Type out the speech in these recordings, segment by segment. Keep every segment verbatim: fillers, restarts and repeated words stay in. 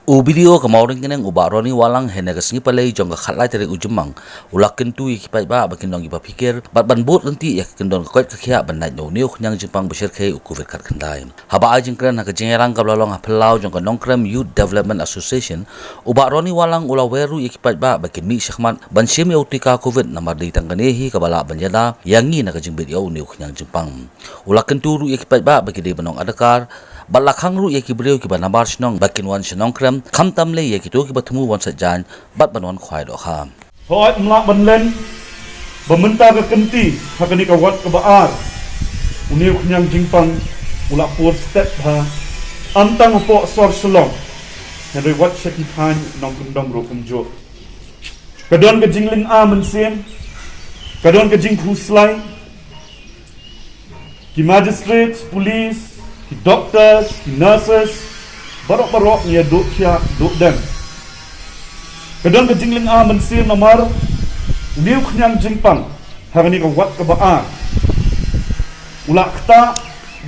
U BDO ka Mawryngkneng u Bah Ronnie Wahlang hynne ka sngi Palei jong ka khatlai tarik u Jymmang u la kyntu ïa ki paidbah ba kin long kiba phikir bad ban bud lynti ïa ka kyndon ka koit ka khiah ban lait na une u khñiang jingpang ba shyrkhei u Covid khatkhyndai. Haba ai jingkren ha ka jingïalang kaba la long ha phyllaw jong ka Nongkrem Youth Development Association, u Bah Ronnie Wahlang u la wer ruh ïa ki paidbah ba kin mih shakhmat ban shim ïa u tika Covid namar dei tang kane hi kaba lah ban ïada ïa ngi na ka jingbit ïa une u khñiang jingpang. U la kyntu ruh ïa ki paidbah ba ki dei ban ong adkar bad la khang ruh ïa ki briew kiba nabar shnong ba kin wan sha Nongkrem, khamtam lei ïa kito kiba thmu wan sait jaiñ bad ban wan khwai dohkha. Hooid, ym lah ban len ba mynta ka kynti ha kane ka wat kaba ar, une u khñiang jingpang u la por stet bha, ym tang hapoh sor Shillong, hynrei wat sha ki thaiñ nongkyndong ruh kumjuh. Ka don ka jinglynga mynsiem, ka don ka jingkhuslai. Ki magistrates, police, ki doctors, ki nurses, baroh baroh ngi ïaduh thiah duh dem. Ka don ka jinglynga mynsiem namar une u khñiang jingpang ha kane ka wat kaba ar u la ktah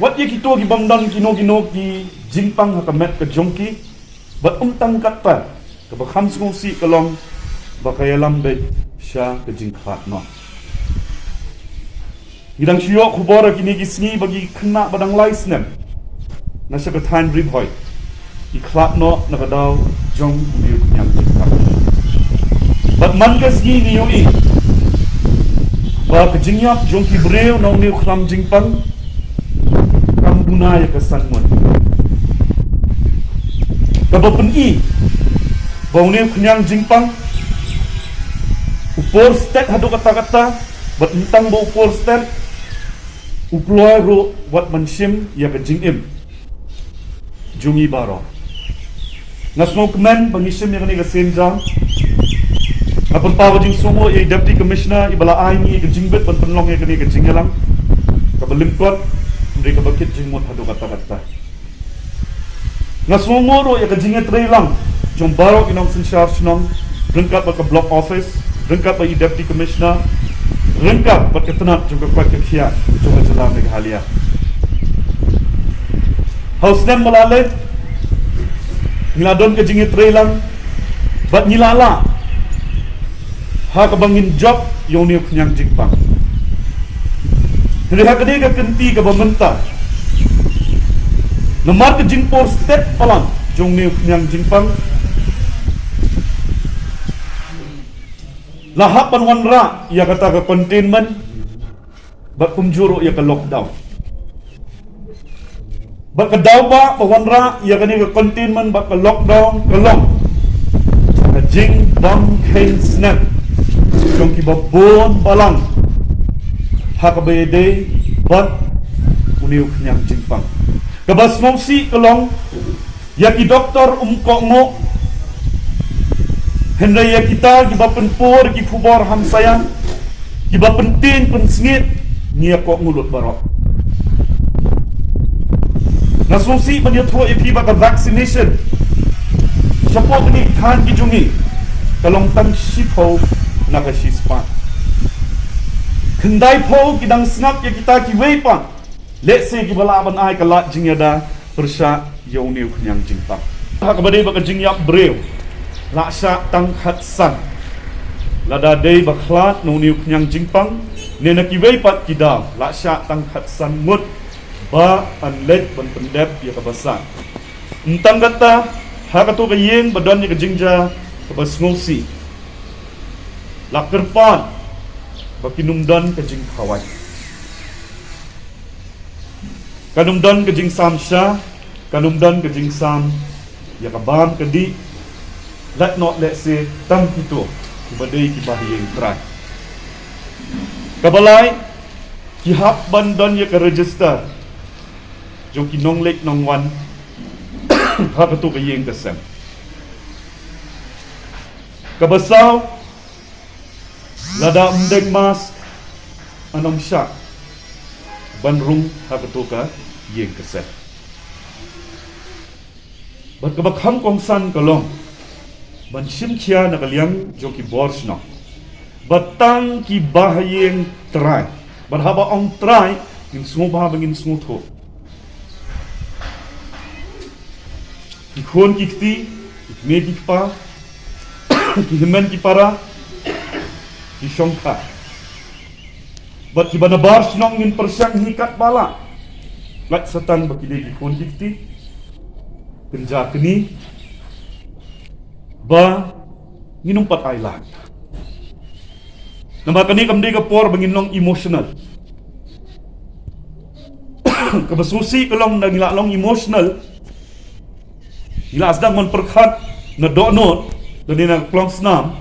wat ïa kito ki bym don kino kino ki jingpang ha ka met ka jong ki. Bad ym tang katta, kaba kham sngewsih ka long ba ka ïalam beit sha ka jingkhlad noh. Ngi dang shu ïoh khubor ha kine ki sngi ba ki khynnah ba dang lai snem na sha ka thaiñ Ri Bhoi ki khlad noh na ka daw jong une u khñiang jingpang. Bad man ka sngi ngi ïohi ba ka jingïap jong ki briew na une u khñiang jingpang kam duna ïa ka san ngut. Kaba pyni ba une u khñiang jingpang u por stet haduh katta katta, bad ym tang ba u por stet, u kloi ruh wat ban shim ïa ka jingim jong ngi baroh. Nga sngewkmen ba ngi shim ïa kane ka sienjam. Nga pynpaw ka jingsngewnguh ïa i Deputy Commissioner iba la ai ngi ka jingbit ban pynlong ïa kane ka jingïalang kaba lyngkot, hynrei kaba kit jingmut haduh katta katta. Nga sngewbha ruh ïa ka jingïatreilang jong baroh ki nongsynshar shnong, ryngkat bad ka block office, ryngkat bad i Deputy Commissioner, ryngkat bad ka tnat jong ka koit ka khiah jong ka jylla Meghalaya. Ha u snem ba la leit ngi la don ka jingïatreilang bad ngi la lah ha kaba ngin jop ïa une u khñiang jingpang. Hynrei ha kane ka kynti kaba mynta, namar ka jingpor stet palat jong une u khñiang jingpang, la hap ban wanrah ïa kata ka containment bad kumjuh ruh ïa ka lockdown. Bad ka daw ba, ba wanrah ïa kane ka containment bad ka lockdown ka long ka jingbym kheiñ snep jong kiba bun balang ha kaba ïadei bad une u khñiang jingpang. Kaba sngewsih ka long, ïa ki doktor ym kohnguh, hynrei ïa kita kiba pynpur ki khubor hamsaïa, kiba pyntieng pynsngiat, ngi ïa kohnguh lut baroh. Nga sngewsih ban ïathuh ïa phi ba ka vaccination shapoh kine ki thaiñ ki jong ngi ka long tang shiphew na ka shispah. Khyndaiphew ki dang sngap ïa kita kiwei pat, lehse kiba lah ban ai ka lad jingïada pyrshah ïa une u khñiang jingpang. Ha kaba dei ba ka jingïap briew la shah tang khatsan. Lada dei ba khlad na une u khñiang jingpang ne na kiwei pat ki daw, la shah tang khatsan ngut ba yn leit ban pyndep ïa kaba sah. Ym tang katta, ha kato ka ïing ba don ïa ka jingjia kaba sngewsih, la kyrpad ba kin ym don ka jingkhawai. Kan ym don ka jingsam sha, kan ym don ka jingsam ïa ka bam ka dih, lait noh lehse tang kito kiba dei ki bahaïing trai. Kaba lai, ki hap ban don ïa ka register jong ki nongleit nongwan ha kato ka ïing ka sem. Kaba saw, lada ym deng mask, yn ym shah ban rung ha kato ka ïing ka sem. Bad kaba kham kongsan ka long ban shim khia na ka liang jong ki bor shnong ba tang ki bahaïing trai. Bad haba ong trai, ngin sngewbha ba ngin sngewthuh. Ki khun ki kti, Ki kmie ki kpa, ki hynmen ki para, ki shongkha, bad kiba nabar shnong ngin pyrshang hi katba lah. Lait satang ba ki dei ki khun ki kti, kynja kni, ba ngin ym pat ai lang. Namar kane kam dei ka por ba ngin long emotional. Kaba sngewsih ka long, da ngi la long emotional, ngi la sdang ban pyrkhat na dohnud, da ne na klongsnam,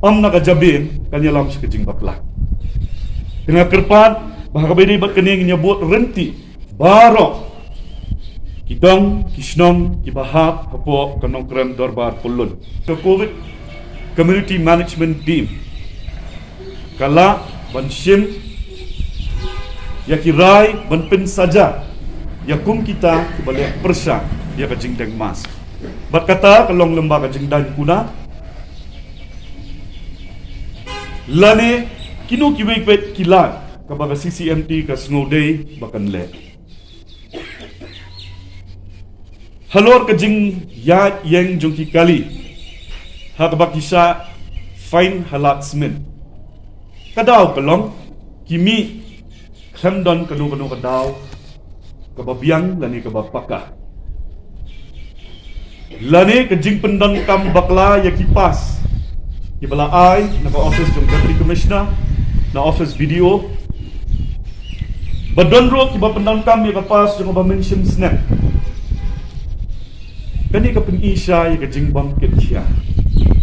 ym na ka jabieng, kan ïalam sha ka jingbakla. Te nga kyrpad ba ha kaba ïadei bad kane ngin ïa bud ryntih baroh ki dong ki shnong kiba hap hapoh ka Nongkrem Dorbar Pyllun. Ka Covid Community Management Team ka lah ban shim ïa ki rai ban pynsaja ïa kum kita kiba leh pyrshah ïa ka jingdeng mask. Bad kata ka long lyngba ka jingdaiñ kuna lane kino kiwei pat ki lad kaba ka C C M T ka sngewdei ba kan leh. Halor ka jingïaid ïeng jong ki kali ha kaba ki shah fine ha Ladthadlaboh, ka daw ka long, ki mih khlem don kano kano ka daw kaba biang lane kaba paka, lane ka jingpyndonkam bakla ïa ki pass kiba la ai na ka office jong Deputy Commissioner, na office B D O, ba don ruh kiba pyndonkam ïa ka pass jong ba mynshim snep. Kane ka pyni shai ïa ka jingbym kit khia.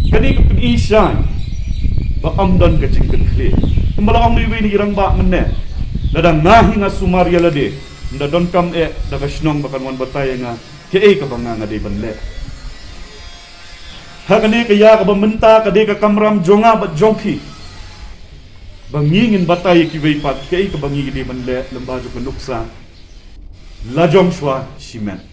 Kane ka pyni shai ba ym don ka jingkitkhlieh. Kumba la ong iwei na ki rangbah mynne, lada nga hi nga sumar ïa lade, ynda donkam eh da ka shnong ba kan wan batai ïa nga kaei kaba nga nga dei ban leh. Ha kane ka ïa kaba mynta ka dei ka kamram jong nga bad jong phi, ba ngi ngin batai ïa kiwei pat kaei kaba ngi dei ban leh lyngba jong ka nuksa la jong shuwa shimet.